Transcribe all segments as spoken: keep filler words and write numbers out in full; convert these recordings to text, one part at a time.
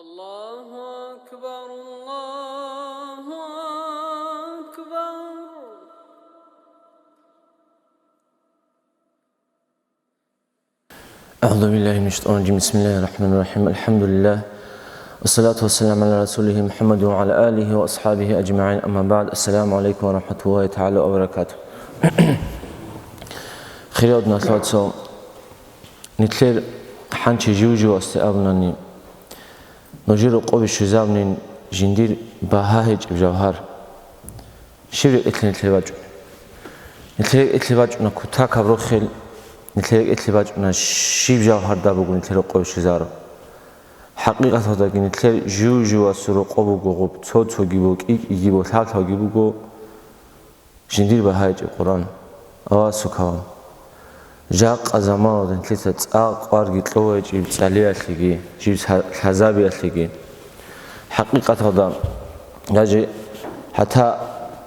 الله أكبر، الله أكبر. أعوذ بالله من الشيطان الرجيم. بسم الله الرحمن الرحيم. الحمد لله. والصلاة والسلام على رسوله محمد وعلى آله وأصحابه أجمعين. أما بعد. السلام عليكم ورحمة الله تعالى وبركاته. Хириял диналъул вацал, нилъер хӀанчи жив-живасде абунани, нужер рокъобе щвезабунин жиндир багьа гьечӀеб жавгьар. Щиб рекӀелъе нилъер бачӀун? Нилъер рекӀелъе бачӀуна кутакаб рохел, нилъер рекӀелъе бачӀуна щиб жавгьарда буго нилъер рокъобе щвезараб. ХӀакъикъаталдаги нилъер жив-живасул рокъоб буго гъоб, цо-цоги буго, кӀи-кӀиги буго, лъаб-лъабги буго жиндир багьа гьечӀеб Къуръан, Аллагьасул калам. Жакъа заманалда нилъеца цӀакъ кӀварги кьовайчӀеб цӀалиялъеги, жиб лъа-, лъазабиялъеги. ХӀакъикъаталда, даже хӀатта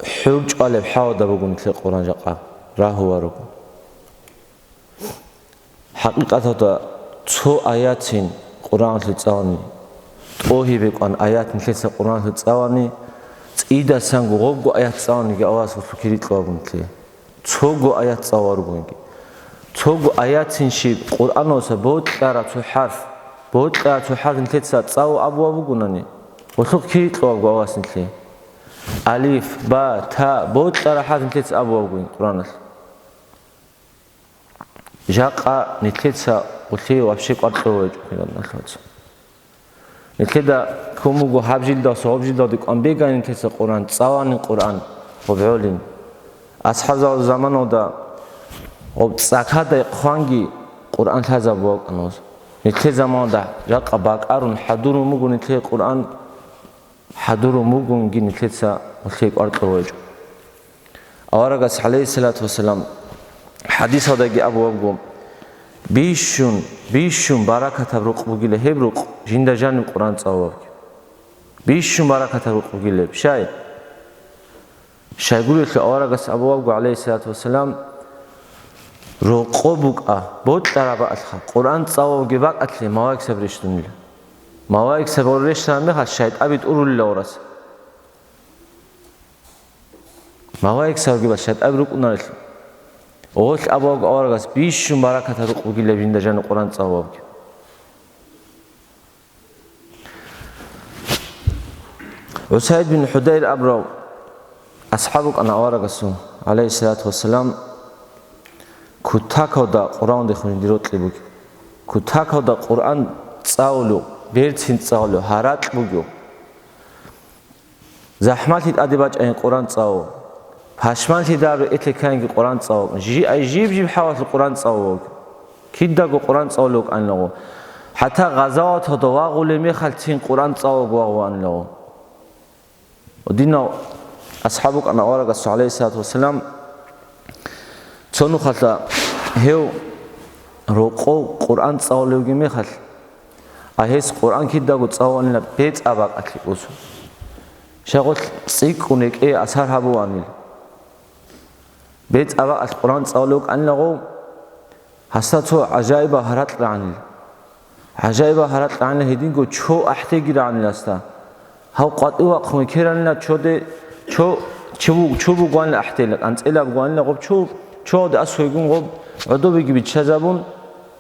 хӀур чӀвалеб хӀалда буго нилъер Къуръан жакъа, рагьула руго. ХӀакъикъаталда цо аятин Къуръаналъе цӀалани, тӀогьибе кӀван аят нилъеца Къуръаналъе цӀалани, цӀидасанго гъобго аят цӀаланиги Аллагьас гъорлъухъе рикьулеб буго нилъее. Цого аят цӀаларогониги. Цого аятин щиб Къуръаналъа бокьараб цо хӀарф, бокьараб цо хӀарф нилъеца цӀалу абуа бугонани, гъорлъухъе рикьулеб буго Аллагьас нилъее. Алиф, ба, та, бокьараб хӀарф нилъеца абуа бугин Къуръаналъ. Жакъа нилъеца гъолъие вообще кӀвар кьовайчӀухъе, диналъул вацал. Нилъеда ккун буго гьаб жилдаса гьаб жилдалде кӀван бегани нилъеца Къуръан, цӀалани Къуръан, гъоб гӀолин. АсхӀабзабазул заманалда гъоб цӀакадай хъванги Къуръан лъазабу вукӀана гъоз. Нилъер заманалда жакъа бакӀарун, хӀадурун буго нилъее Къуръан, хӀадурун бугонги нилъеца гъолъие кӀвар кьовайчӀо. Аварагас, гӀалайгьиссалату вассалам, хӀадисалдаги абу абго, бищун, бищун баракатаб рукъ бугила гьеб рукъ, жинда жаниб Къуръан цӀалулебги. Бищун баракатаб рукъ бугила гьеб. Щай? Щайгурелъул аварагас абу абго, гӀалайгьиссалату вассалам, рокъо букӀа, бокьараб бакӀалъха, Къуръан цӀалулебги бакӀалъе малаикзаби рещтӀунила. Малаикзаби гъор рещтӀараб мехалъ шайтӀаби тӀурулила гъорас. Малаикзабигал шайтӀаби рукӀунарелъул. Гъолъ абу абго аварагас, бищун баракатаб рукъ бугила гьеб жинда жаниб Къуръан цӀалулебги. УсайдӀ бин ХӀудайр абурав асхӀаб вукӀана аварагасул, гӀалайгьиссалату вассалам, кутакалда Къуръандехун жиндир рокьи бугеб. Кутакалда Къуръан цӀалулев, берцин цӀалулев, гьаракь бугев. ЗахӀмалъи тӀаде бачӀайин Къуръан цӀалу. Пашманлъи дару этлъи кканги Къуръан цӀалу. Жи-, ай жиб-жиб хӀалалъур Къуръан цӀалу вуго. Кидаго Къуръан цӀалулев вукӀанила гъо. ХӀатта гъазаваталда вагъулеб мехалъцин Къуръан цӀалулев вагъулаанила гъо. Динал асхӀаб вукӀана аварагасул, гӀалайгьиссалату вассалам, цо нухалъа гьев рокъов Къуръан цӀалулев вугеб мехалъ, а гьес Къуръан кидаго цӀалулаанила бецӀаб бакӀалъе усун. Щай гъолъ цӀикӀкӀун рекӀее асар гьабулаанила. БецӀаб бакӀалъ Къуръан цӀалулев вукӀанила гъов, гьасда цо гӀажаибаб гьаракь рагӀанила. ГӀажаибаб гьаракь рагӀанила, гьединго чо ахӀдеги рагӀанила гьасда. Гьав къватӀив вахъун ккеранила чоде, чо, чо буг-, чо бугоанила ахӀдела, кӀанцӀелаб бугоанила гъоб чо, чоялде ас гьойгун гъоб гӀодобиги биччазабун,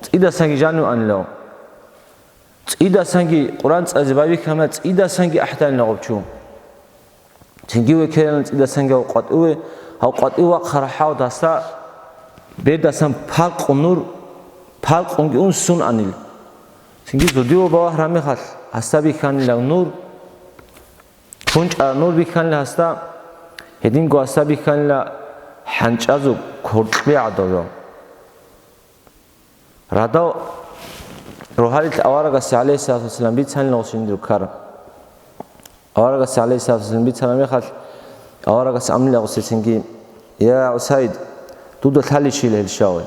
цӀидасанги жанив анила гъов. ЦӀидасанги Къуръан цӀализе байбихьана, цӀидасанги ахӀдалина гъоб чо. Цинги векерана цӀидасанги гьав къватӀиве, гьав къватӀив вахъараб хӀалда гьасда бердасан палкъун нур, палкъунги ун сун анил. Цинги зодиве балагьараб мехалъ гьасда бихьанила нур, кунчӀараб нур бихьанила гьасда, гьединго гьасда бихьанила хӀанчӀазул коркьби гӀадал жал. Радал рогьалил аварагасде, гӀалайгьиссалату вассалам, бицанила гъосин жиндир ккар. Аварагасде, гӀалайгьиссалату вассалам, бицараб мехалъ, аварагас амнила гъосецинги: «Я, УсайдӀ, дуда лъалищила гьел щавай?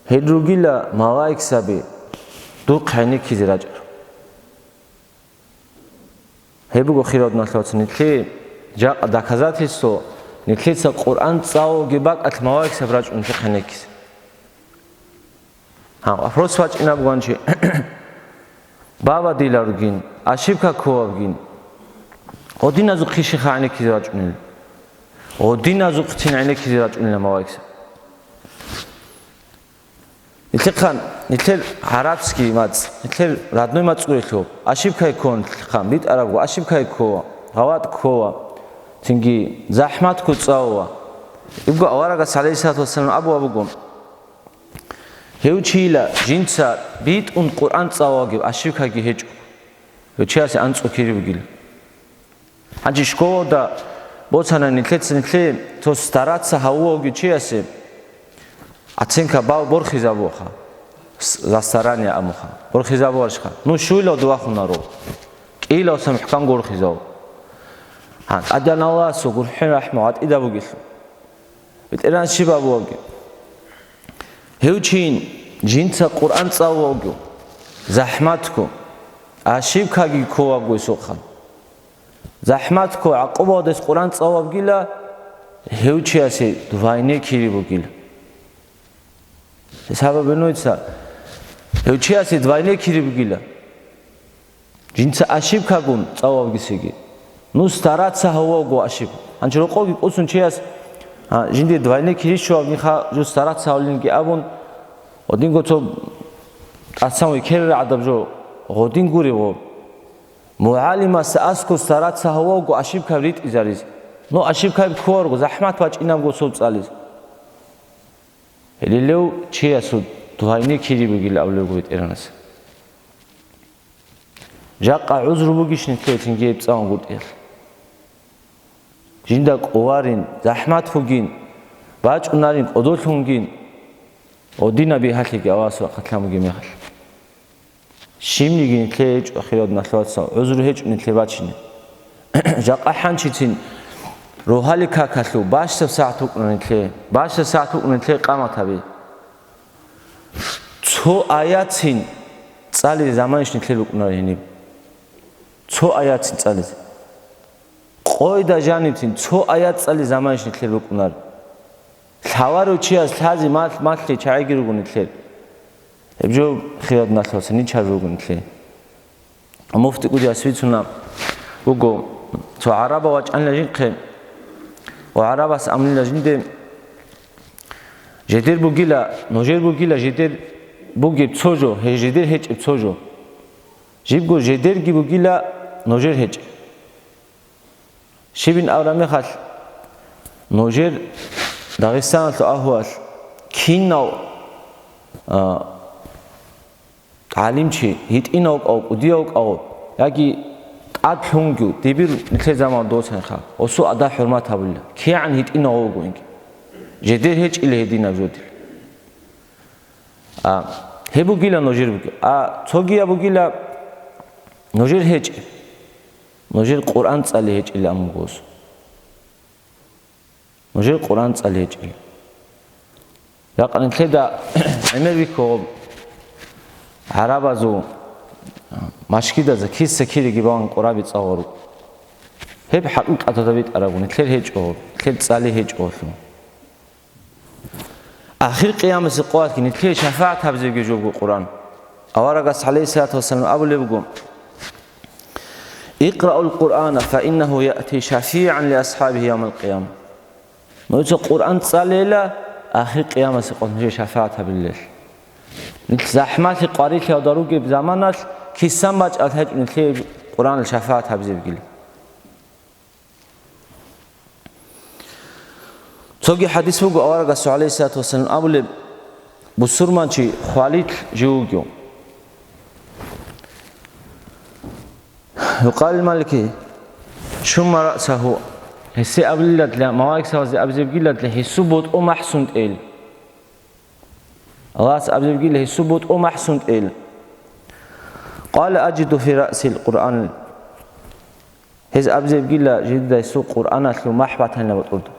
Гьел ругила малаикзаби духъ гӀенеккизе рачӀар». Гьеб буго, хириял диналъул вацал, нилъее жакъа доказательство, нилъеца Къуръан цӀалулебги бакӀалъ малаикзаби рачӀун нилъехъе гӀенеккизе. Гьа, вопрос вачӀинаб гьанчи. Бабадиларгин, ошибка кколебгин, гъодиназухъе щиб гӀенеккизе рачӀунел? Гъодиназухъцин гӀенеккизе рачӀунел, малаикзаби. Нилъехъан, нилъер гӀарабский мацӀ, нилъер родной мацӀ гурелъул, ошибка ккола нилъехъан, битӀарабго ошибка ккола, гъалатӀ ккола, цинги захӀматго цӀалула. Ибго аварагас, гӀалайгьиссалату вассалам, абула буго: «Гьев чийила жинца битӀун Къуръан цӀалулаги ошибкаги гьечӀо, гьев чиясе анцӀго кири бугила». Гьанже школалда боцана нилъеца, нилъее цо стараться гьавулаги чиясе оценка, балл борхизабуха, с-, за старание абунха, борхизабуарищха? Ну, щуйла дувахунаро, кӀиявса мухӀканго борхизав. Гьан, ТӀадегӀан Аллагьасул гурхӀен рахӀму гьатӀида бугелъул. БетӀеран щиб абулаги. Гьев чийин жинца Къуръан цӀалулаго, захӀматго, ошибкаги кколабго гьесухъан. ЗахӀматго гӀакъубалдас Къуръан цӀалулагила, гьев чиясе двойне кири бугила. Гьесабаб гьунуйца, гьев чиясе двойне кири бугила. Жинца ошибкагун цӀалулаги сиги. Ну, стараться гьавулаго ошиб. Гьанже рокъовги кӀусун чияс, а, жинде двойне кири щолеб нижеца жо стараться гьавулинги абун, гъодинго цо тӀасан векерараб гӀадаб жо, гъодин гуреб гъо. МугӀалимас аскӀов стараться гьавулаго ошибкаби ритӀизаризе. Ну, ошибкаби кколарого, захӀмат бачӀинабго цо цӀализе. Гьеле гьев чиясул двойне кири бугила абулебго БетӀергьанас. Жакъа гӀузру бугищ нилъее цинги гьеб цӀалунгутӀиялъ? Жинда кӀоларин, захӀмат бугин, бачӀунарин, кӀодолъунгин, гъодинаб бигьалъиги Аллагьасул рахъалъан бугеб мехалъ. Щибниги нилъее гьечӀо, хириял диналъул вацал, гӀузру гьечӀо нилъее бачине. Жакъа хӀанчицин рогьалил какалъув бащдаб сагӀат вукӀуна нилъее, бащдаб сагӀат вукӀуна нилъее къамат гьаби. Цо аятцин цӀализе заманищ нилъер букӀунареб гьениб? Цо аятцин цӀализе. Къойда жанибцин цо аят цӀализе заманищ нилъер букӀунареб? Лъаларев чияс лъазе мал-, малъе чагӀиги руго нилъер. Гьеб жо, хириял диналъул вацал, нилъер руго нилъее. Муфти кӀудияс бицуна буго, цо гӀарабав вачӀанила жинхъе, ва гӀарабас абунила жинде: «Жидер бугила, нужер бугила жидер бугеб цо жо, гье, жидер гьечӀеб цо жо. Жибго жидерги бугила нужер гьечӀеб». Щибин абураб мехалъ, нужер Дагъистаналъул агьлуялъ кинав, а, гӀалимчи, гьитӀинав вукӀав, кӀудияв вукӀав, яги тӀад лъунги, дибир нилъер заман доцанха, гьесул адаб-хӀурмат гьабулила, кигӀан гьитӀинав вуго инги. Жидер гьечӀила гьединаб жо дир. А, гьеб бугила нужер бугеб. А цогияб бугила нужер гьечӀеб. Нужер Къуръан цӀали гьечӀила амугос. Нужер Къуръан цӀали гьечӀила. Жакъа нилъеда гӀемер бихьугъаб гӀарабазул машгидазда киса-кириги балагьун къураби цӀалула руго. Гьеб хӀакъикъаталда битӀарабго, нилъер гьечӀо, нилъер цӀали гьечӀолъун. Ахир къиямасеб къоялъги нилъее шафагӀат гьабизеги жо буго Къуръан. Аварагас, гӀалайгьиссалату вассалам, абулеб буго: «Икъраул Къуръана, фа иннагьу яъти шафигӀан ли асхӀабигьи явмал къияма». Нужеца Къуръан цӀалейила, ахир къиямасеб къоялъ нужее шафагӀат гьабилелъ. Нилъ захӀмалъи къварилъиялда ругеб заманалъ кисан бачӀарал гьечӀо нилъее Къуръаналъ шафагӀат гьабизебгила. Цоги хӀадис буго аварагасул, гӀалайгьиссалату вассалам, абулеб: «Бусурманчи хвалил жив вугев». Юкъалил малики шумма раъсагьу, гьесие абилилан, малаикзабазе абизебгилан, гьесул ботӀо махӀсун тӀейил. Аллагьас абизебгила гьесул ботӀо махӀсун тӀейил. Къала: «Ажиду фи раъсил Къуръан». Гьез абизебгила жидеда гьесул Къуръаналъул махӀ батанила ботӀорда.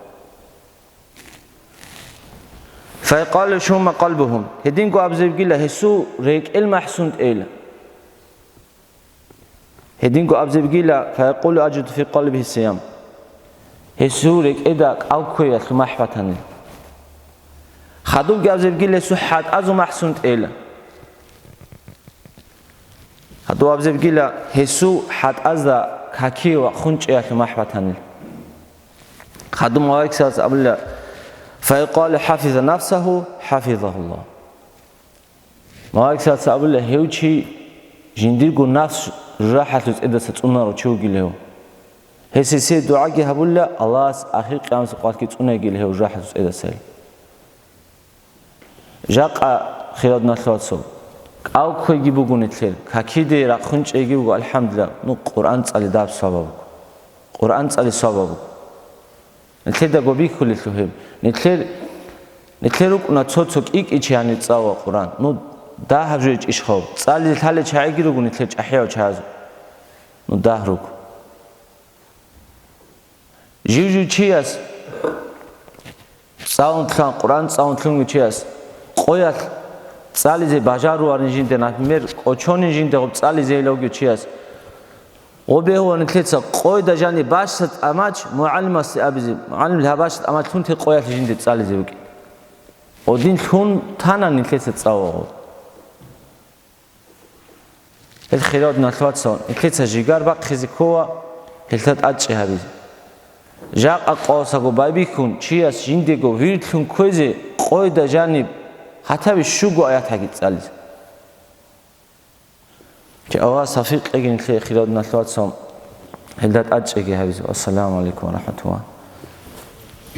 Файкъалу шумма къалбугьу. Гьединго абизебгила гьесул рекӀел махӀсун тӀейила. Гьединго абизебгила, фаякъулу: «Ажиду фи къалбигьи сиям». Гьесул рекӀеда кӀал кквеялъул махӀ батанила. Хадубги абизебгила гьесул хӀатӀазул махӀсун тӀейила. Абзебгила гьесул хӀатӀазда какие вахъун чӀеялъул махӀ батанил. Хадуб малаикзабаз абула: «Файкъали хӀафиза нафсаху, хӀафизахуллагь». Малаикзабаз абула: «Гьев чи жиндирго нафс жужахӀалъуз цӀедаса цӀунаро чи вугил гьев. Гьес гьесие дугӀаги гьабула, Аллагьас ахир къиямасеб къоялъги цӀунайгил гьев жужахӀалъуз цӀедасайил». Жакъа, хириял диналъул вацал, кӀал кквеги буго нилъер, какиде рахъун чӀеги буго, алхӀамдулиллагь, ну, Къуръан цӀали даб сабаб буго. Къуръан цӀали сабаб буго. Нилъедаго бихьулелъул гьеб. Нилъер, нилъер рукӀуна цо-цо кӀи-кӀи чи гьанир цӀалула Къуръан. Ну, дагьаб жо гьечӀищ хав? ЦӀализе лъалел чагӀиги руго нилъер чӀахӀиял чагӀазул. Ну, дагь руго. Жив-жив чияс цӀалун лъан, Къуръан цӀалун лъун вугев чияс къоялъ цӀализе бажаруларин жинде, например, кӀочонин жинде гъоб цӀализе гьев вугев чияс. Гъо бегьула нилъеца къойда жаниб бащад тӀамач мугӀалимасе абизе, мугӀалим гьаб бащад тӀамач лъун те къоялъ жинде цӀализе вукӀин. Гъодин лъун тана нилъеца цӀалула гъо. Гьел, хириял диналъул вацал, нилъеца жигар бахъизе ккола гьелда тӀадчӀи гьабизе. Жакъа къоялъго байбихьун чияс жиндего вирдлъун кквезе къойда жаниб гьатаби щуго аятги цӀализе. Аллагьас тавфикъ кьеги нилъее, хириял диналъул вацал, гьелда тӀадчӀиги гьабизе. Ассаламу гӀалайкум ва рахӀматуллагь.